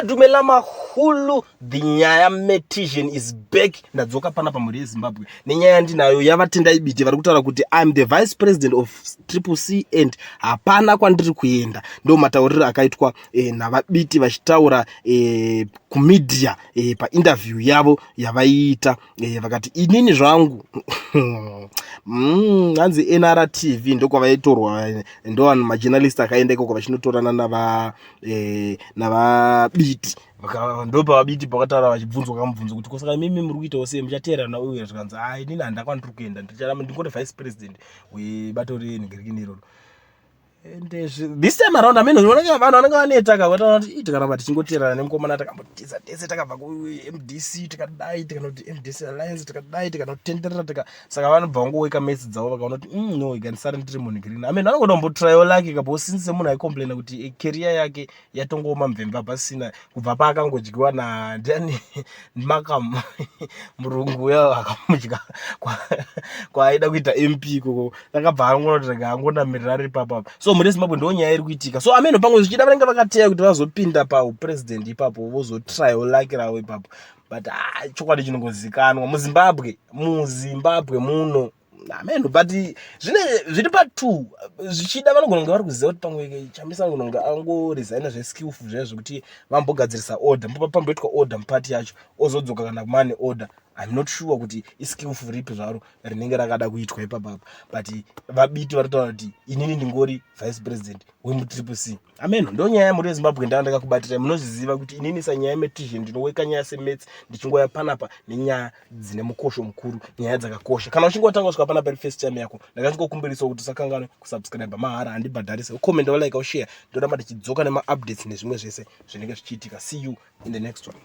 Dumela mahulu, the nyaya metician is back. Ndadzoka panapa, mhuri yeZimbabwe, nenyaya yandinayo yaVaTendai Biti vari kutaura kuti, "I'm the vice president of Triple C and hapana kwandiri kuenda." Ndo matauriro akaitwa naVaBiti vachitaura kumedia painterview yavo yavaiita. Vakati inini zvangu hanzi NRTV ndokwavaitorwa, ndo vanhu majournalist akaenda ikoko vachinotorana naVaBiti. Ndo paVaBiti pakataura vachibvunzwa kamubvunzo kuti, "Kosaka imimi muri kuitawo sei, muchateerana uye?" Zvikanzi, "Ai, inini handakwandiri kuenda, ndicharamba ndingori vice president webato renhingirikini iroro." Ende this time around, amene vanhu vanenge vaneta ka, vataura kuti, "Tikaramba tichingoteerana nemukomana, takambotiza tese, takabva kuMDC, tikadai, tikanoti MDC Alliance, tikadai, tikanotenderera tika." Saka vanobva vangoweka metsi dzavo, vakaona kuti, no, ikanisara ndiri munhu green." Amene vanongoda kumbotryawo luck kapo, since semunhu aicomplaina kuti career yake yatongoma mvemve pasina kubva paakangodyiwa nandiani, Makam murungu uya akamudya kwaaida kuita MP ikoko, akabva angonoti rega angonamirira ari ipapapa. So mune Zimbabwe ndo nyaya iri kuitika. So ameno pamwe zvichida vanenge vakateya kuti vazopinda paupresident ipapo, vozotryawo luck ravo ipapo. But ah, chokwadi chinongozikanwa muZimbabwe, muZimbabwe muno, ameno. But zvine zviri pa2, zvichida vanogona kunge vari kuziva kuti pamwe Chamisa anogona kunge angoresigna zveskillful zviya zvekuti vambogadzirisa order, pamboitwa order mupati yacho, ozodzoka kana mane order. I'm not sure kuti iskillful ripi zvaro rinenge rakada kuitwa ipapapa, but VaBiti vari kutaura kuti, "Inini ndingori vice president wemuTriple C." Ameno, ndo nyaya yemhuri yeZimbabwe ndaa ndakakubatirai. Munozviziva kuti inini sanyaya metician ndinoweka nyaya semets, ndichingoya panapa nenyaya dzine mukosho mukuru, nyaya dzakakosha. Kana uchinge watanga kusvika panapa iri first time yako, ndakachingokumbirisawo kuti usakanganwe kusubscribe, mahara, handibhadharise, ucomment, ulike, ushare. Ndoramba ndichidzoka nemaupdates nezvimwe zvese zvinenge zvichiitika. See you in the next one.